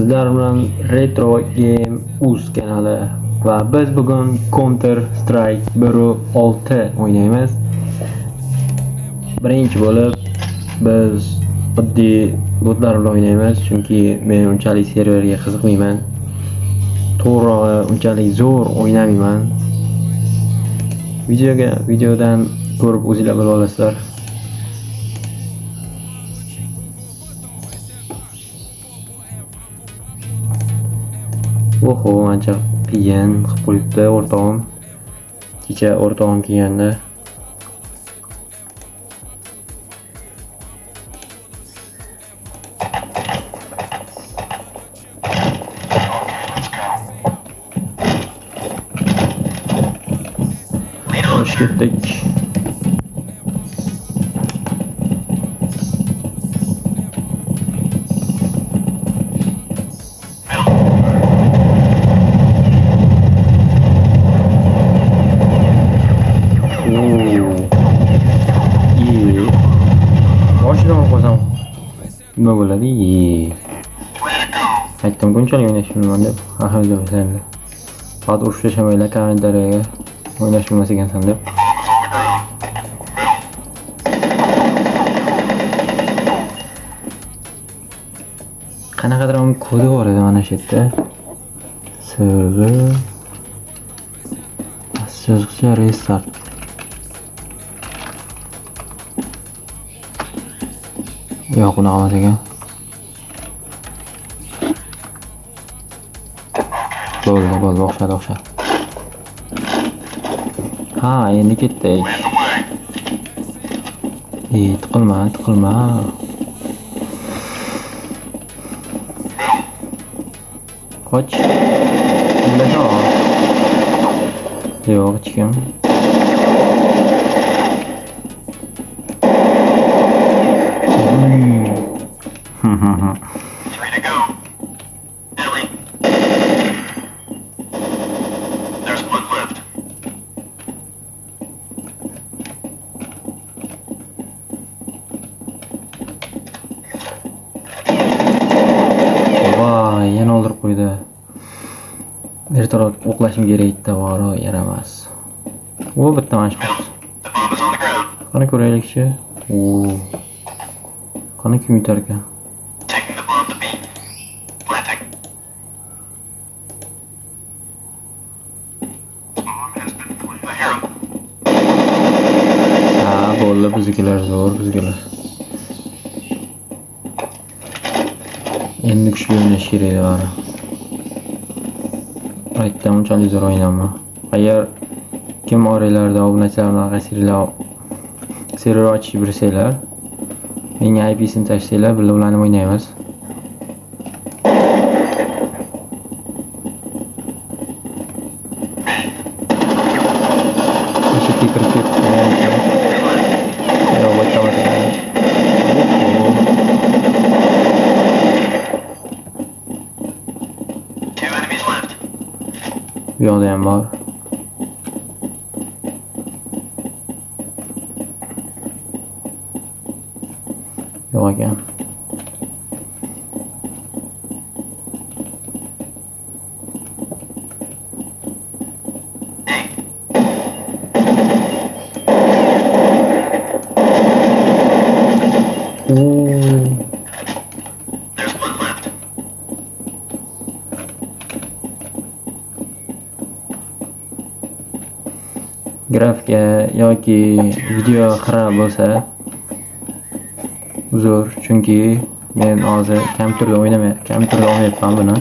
Sizlar bilan Retro Game Uz kanali va biz bugun Counter Strike 1.6 o'ynaymiz. Birinchi bo'lib biz oddiy botlar bilan o'ynaymiz, chunki men unchalik serverga qiziqmayman. To'g'rirog'i unchalik zo'r o'ynamayman. Videodan ko'rib o'zinglar bilib olasizlar. Oho, ancha qiyin qilib qo'yibdi o'rtog'im. Kecha o'rtog'im kelganda Xo'sh, ketdik. Nima bo'ladi? Aytdim, bunchalik o'ynash bilmayman deb. Alhamdulillah. Faqat urush tashamanglar kommentariyaga o'ynash bilmas ekansan deb. Qanaqadir ham kodi bor edi mana shu yerda. Server yoziqcha restart. Yo'q, unaqa emas ekan. Bo'ldi, bo'ldi, o'xshadi, o'xshadi. Ha, endi ketdik. Tiqilma, tiqilma. Qoch. Yo'q, hech kim. Three to go. Ellie. There's one left. Voy, yana o'ldirib qo'ydi. Ertaroq o'qlashim kerak edi, bor, yaramas. U bitta mana shu. The bomb is on the ground. Qani ko'raylikchi. Qani kim yutar ekan? Taking the bomb to B. Planting. Bomb has been planted. I hear him. Ha, bo'ldi, biznikilar zo'r, biznikilar. Endi kuchli o'ynash kerak edi bari. Aytdim, unchalik zo'r o'ynama. Agar kim oranglarda obunachilar bilan qaysilar server ochib bersanglar, menga I P-sini tashlasanglar, birga ulanib o'ynaymiz. O'sha kirib ketdi. Yo'q, bu yerda emas. Two enemies left. Bu yoqda ham bor. Yo'q ekan. There's one left. Grafika yoki video xira bo'lsa uzr, chunki men hozir kompyuterda o'ynamay, kompyuterda olmayapman buni.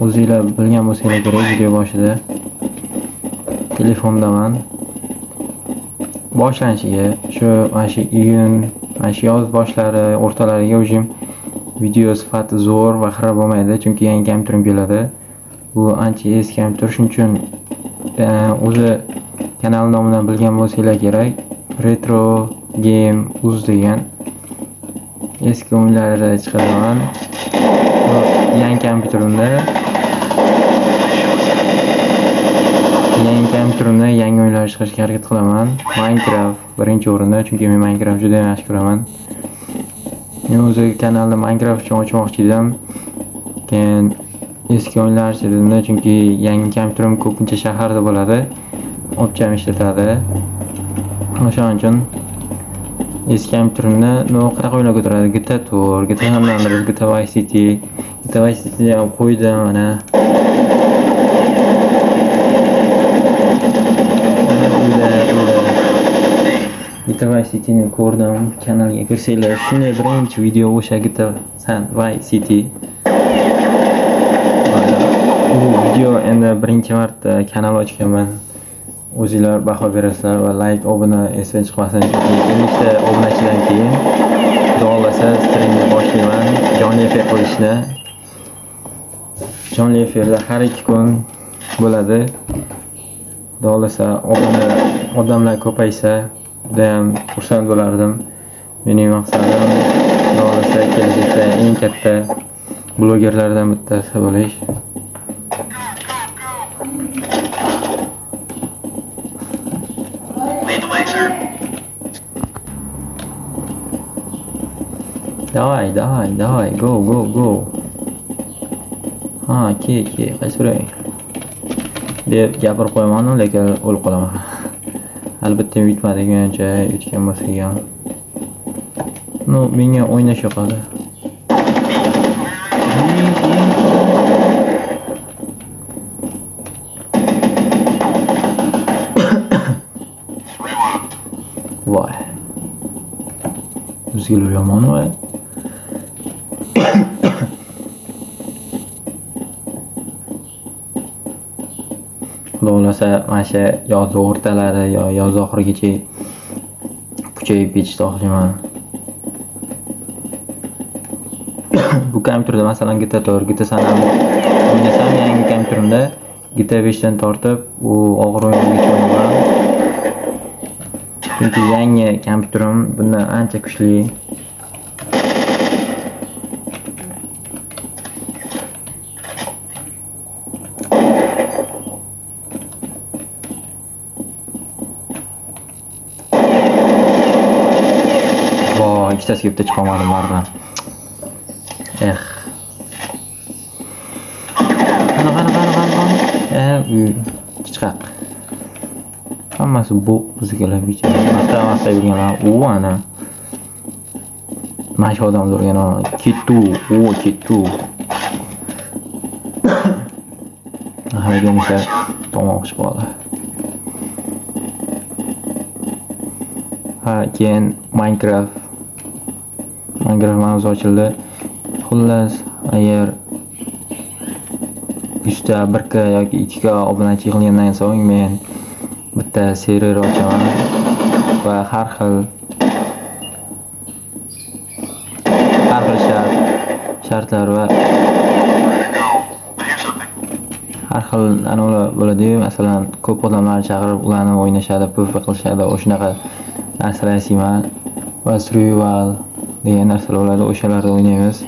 O'zinglar bilgan bo'lsanglar kerak, video boshida telefondaman. Boshlanishiga shu mana shu iyun, mana shu yoz boshlari, o'rtalariga o'zim video sifati zo'r va xira bo'lmaydi, chunki yangi kompyuterim keladi. Bu ancha eski kompyuter, shuning uchun, o'zi kanal nomidan bilgan bo'lsanglar kerak, Retro Game Uz degan eski o'yinlarni chiqaraman. Bu yangi kompyuterimda, yangi kompyuterimda yangi o'yinlar chiqarishga harakat qilaman. Minecraft birinchi o'rinda, chunki men Minecraft juda yaxshi ko'raman. Men o'zi kanalni Minecraft uchun ochmoqchi edim. Keyin eski o'yinlarchi dedimda, chunki yangi kompyuterim ko'pincha shaharda bo'ladi. Opcham ishlatadi. O'shaning uchun eski kompyuterimda qanaqa o'yinlar ko'taradi? GTA 4, GTA San Andreas, GTA Vice City, GTA Vice Cityni ham qo'ydim mana. GTA Vice Cityni ko'rdim, kanalga kirsanglar, shunday birinchi video o'sha GTA San Vice City. Bu video endi birinchi marta kanal ochganman. O'zinglar baho berasizlar va like, obuna esdan chiqmasin, chunki 50 ta obunachidan keyin Xudo xohlasa streamni boshlayman, jonli efir qilishni. Jonli efirda har 2 kun bo'ladi. Xudo xohlasa obuna odamlar ko'paysa juda ham xursand bo'lardim. Mening maqsadim Xudo xohlasa kelajakda eng katta blogerlardan bittasi bo'lish. Давай, давай, давай, go, go, go. Ha, ke, ke, qaysi biri? Deb gapirib qo'yaman, lekin o'lib qolaman. Albatta yutmadik, menimcha yutgan bo'lsak ham. No, menga o'ynash yoqadi. Voy. Bizga yomon voy. Xudo xohlasa mana shu yoz o'rtalari yo yoz oxirigacha kuchayib ketishni xohlayman. Bu kompyuterda masalan GTA 4, GTA San Andreas o'ynasam, yangi kompyuterimda GTA 5 dan tortib u og'ir o'yingacha o'ynayman. Chunki yangi kompyuterim bundan ancha kuchli. Voy, ikkitasiga bitta chiqa olmadim baribir. Eh. Qani, qani, qani, qani, qani. Chiqaq. Hammasi bu bizgalar bechora. Maqta-maqta yurganlar. U ana. Mana shu odamni urgan, ketdi, u ketdi. Haliga o'sha tomoq chiqib qoldi. Ha, keyin Minecraft. Minecraft mavzusi ochildi. Xullas, agar 100 ta 1K yoki 2K obunachi yig'ilgandan so'ng men bitta server ochaman va har xil shartlar va har xil anavlar bo'ladi-yu, masalan, ko'p odamlarni chaqirib, ularni o'ynashadi, PvP qilishadi, o'shanaqa narsalar yasayman va survival degan narsalar bo'ladi, o'shalarda o'ynaymiz.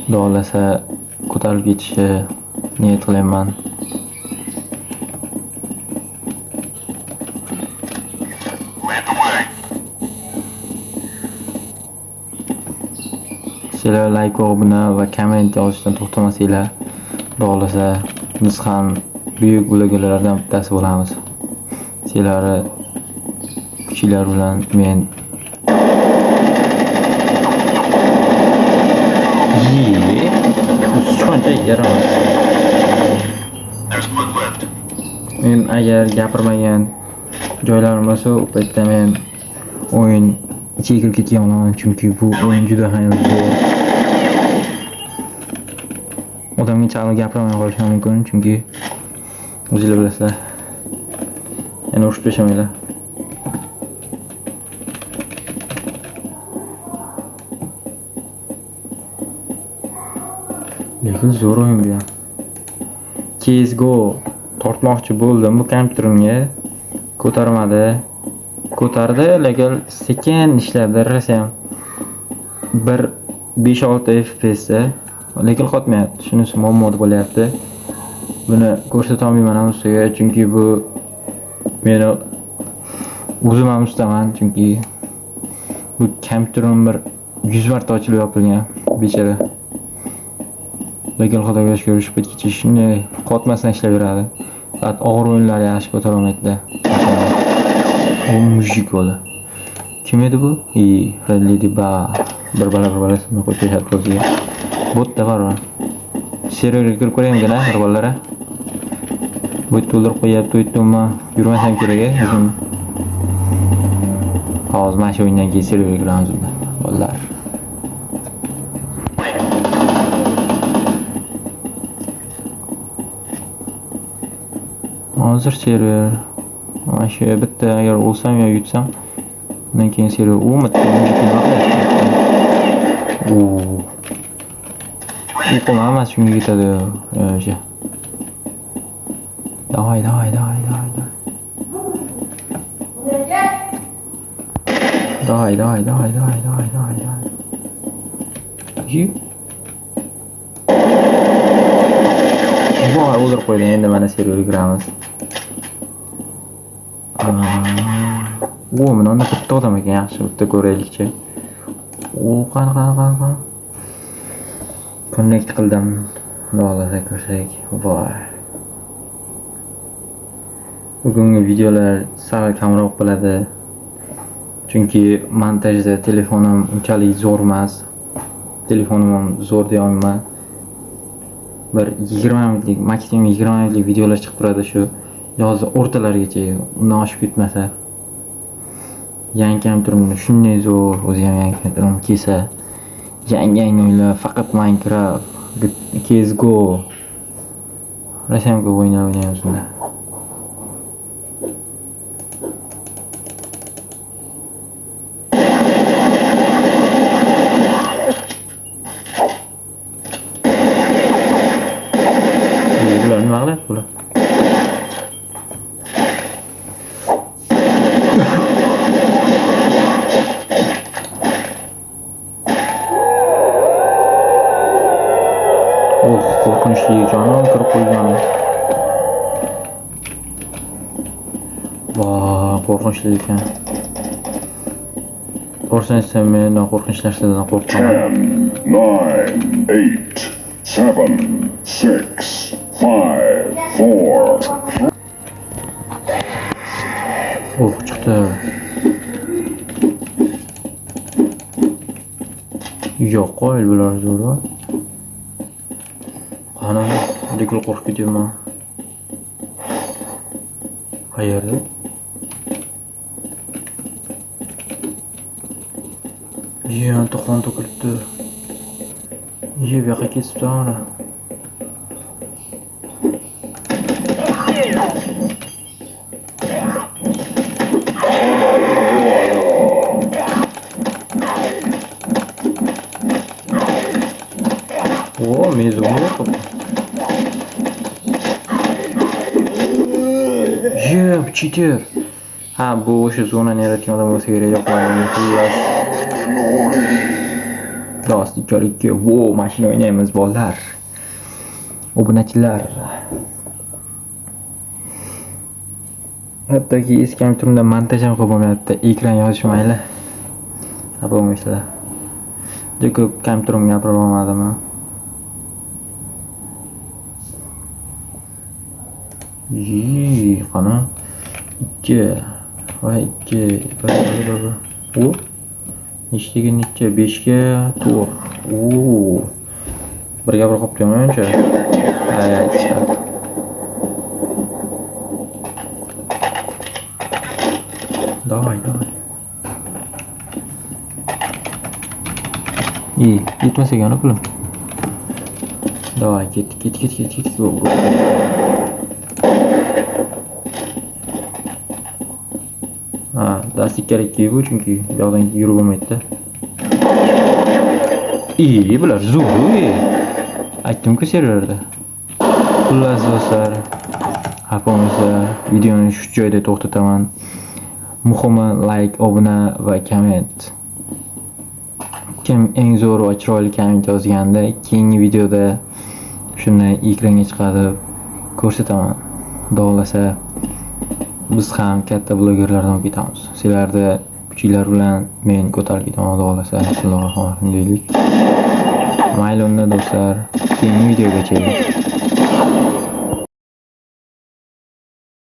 Xudo xohlasa ko'tarilib ketishi niyat qilyapman. Sizlar like, obuna va komment yozishdan to'xtamasanglar, Xudo xohlasa biz ham buyuk blogerlardan bittasi bo'lamiz. Sizlarni kuchinglar bilan men yaramas. Men agar gapirmagan joylarim bo'lsa, u paytda men o'yin ichiga kirib ketgan bo'laman, chunki bu o'yin juda ham zo'r. Odamga chalib gapirmay qolishim mumkin, chunki o'zinglar bilasizlar. Yana urushib tashamanglar. Lekin zo'r o'yin bu ham. CS:GO tortmoqchi bo'ldim bu kompyuterimga. Ko'tarmadi. Ko'tardi, lekin sekin ishladi, rosa ham. Bir 5-6 FPS da, lekin qotmayapti. Shunisi muammo bo'lyapti. Buni ko'rsata olmayman ham ustiga, chunki bu meni o'zim ham ustaman, chunki Bu kompyuterim bir 100 marta ochilib yopilgan bechara. Lekin Xudoga shukur, shu paytgacha shunday qotmasdan ishlayveradi. Faqat og'ir o'yinlar yaxshi ko'tara olmaydi. O mujik bola. Kim edi bu? Friendly ba bir bala bir balasini qo'yib tashladi ko'ziga. Botda bor. Serverga kirib ko'raymikin, bir bolalar. Bu to'ldirib qo'yapti, u yerda umuman yurmasam kerak, o'zim. Hozir mana shu o'yindan keyin serverga kiramiz unda, bolalar. Hozir server mana shu bitta agar o'lsam yo yutsam, undan keyin server u bitta nima qilyapti? U hammasi shunga ketadi o'sha. Давай, давай, давай, давай, давай. Давай, давай, давай, давай, давай, давай, давай. Voy, o'ldirib qo'ydi. Endi mana serverga kiramiz. O, mana unda bitta odam ekan, yaxshi, bitta ko'raylikchi. O, qani, qani, qani, qani. Connect qildim. Xudo xohlasa ko'rsak. Voy. Bugungi videolar sal kamroq bo'ladi. Chunki montajda telefonim unchalik zo'r emas. Telefonim ham zo'r deya olmayman. Bir 20 minutlik, maksimum 20 minutlik videolar chiqib turadi shu yozni o'rtalarigacha, undan oshib ketmasa. Yangi kompyuterimni shunday zo'r, o'zi ham yangi kompyuterim kelsa, yangi o'yinlar, faqat Minecraft, CS:GO. Rosa ham ko'p o'yinlar o'ynaymiz unda. Bular nima qilyapti bular? Oh, qo'rqinchli ekan, kirib qo'ygan. Voy, qo'rqinchli ekan. To'g'risini aytsam, men qo'rqinchli narsalardan qo'rqaman. 10, 9, 8, 7, 6, 5, 4. Oh, chiqdi. Yo'q, qo'y bular zo'rg'a. Qani, juda qo'rqib ketyapman. Qayerda? Yonta qon to'kilibdi. Ye, bu yoqqa kesibdi ana. O, mezun yo'q. Ye, cheater. Ha, bu o'sha zonani yaratgan odam bo'lsa kerak, yo'q, xullas. Do'st, ikki. Wo, mashina o'ynaymiz bolalar. Obunachilar. Hattoki eski kompyuterimda montaj ham qilib bo'lmayapti. Ekran yozish mayli. Xafa bo'lmaysizlar. Juda ko'p kompyuterimga gapirib olmadim. Yi, qani? 2 va 2 bir, bir, bir, bir. U nechtaga necha? 5 ga 4. U birga bir qolib ketmaymi uncha? Ay, ay, chiqadi. Давай, давай. İyi, yetmasa ekan pulim. Давай, ketdik, ketdik, ketdik, ketdik. Ha, darslik kerak bu, chunki bu yoqdan yurib bo'lmaydi-da. İyi, bular zo'r. Aytdim-ku serverda. Xullas do'stlar, xafa bo'lmasa videoni shu joyda to'xtataman. Muhimi like, obuna va komment. Kim eng zo'r va chiroyli komment yozganda keyingi videoda shuni ekranga chiqarib ko'rsataman. Xudo xohlasa biz ham katta blogerlardan bo'lib ketamiz. Sizlarda Kuchinglar bilan men ko'tarib ketaman, Xudo xohlasa. Bismillahir rohmanir rohim deylik. Mayli unda, do'stlar, keyingi videogacha.